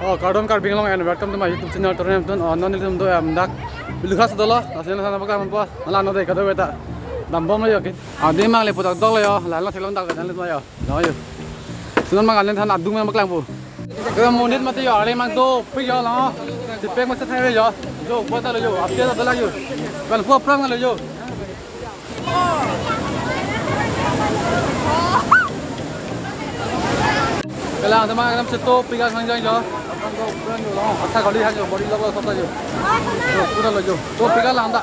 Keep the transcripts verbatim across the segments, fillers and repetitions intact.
Oh, kardom Karbi Anglong and welcome to my YouTube channel. Today nelitum, oh, non nelitum do, em, dak Bilukhas dolo. Asli sana pakai mampu. Malah no dei kado beta. Dambom lo yo kit. Adim mang le putak dolo yo. Lain lo theklong dak dan lo yo. No yo. Sunan mang alen than adung mang paklang pu. Kaya monit mati yo, ale mang dopik yo lo. Sipek masa thai yo. Jo, buat lo yo. Apte lo yo. Kan pu prang lo yo. Kalang sama ekdom si dopik an sang jang jo. Atha kali han jo, body lo lo sota jo. Jo, pura lo jo. Dopik an lang ta.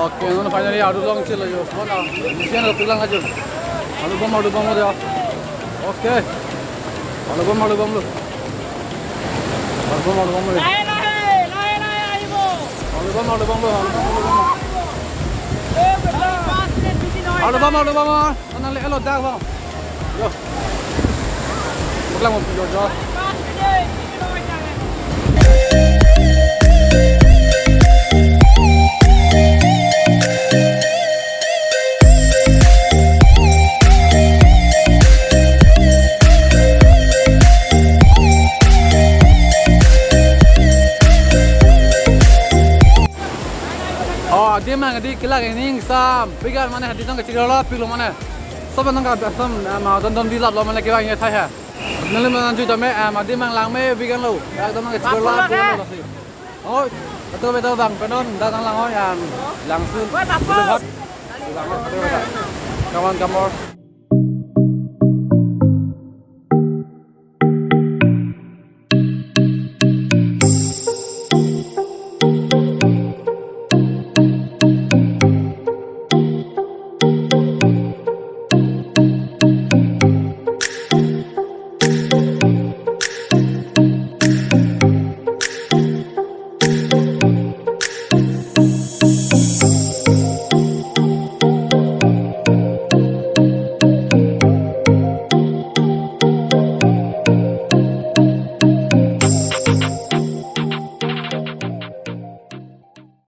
Okay, non finally alu long chelo jo. Mana? Misian lo pulang aja. Alu bom, alu bom lo jo. Okay. Alu bom, alu bom lo. Alu bom, alu bom lo. Lahe, lahe, lahe, lahe ahibo. Alu bom, alu bom lo. Alu bom, alu bom lo. Alu bom, alu bom lo. Mana le elo dak bom. Jo. Pulang mo jo jo. Oh, adim mang adi kelak ining sam. Pigan mane hadi tong kachirolo pilo mane. Sob nang ka sam ma don don dilap lo mane kevang ye thai ha. Nelitum nang jui tame, em, adim mang langme pigan lo. Ekdom nang kachirolo pilo lo si. Oh, betul betul bang penon datang lang oh yang langsung. Wah, apa? Come on, come on.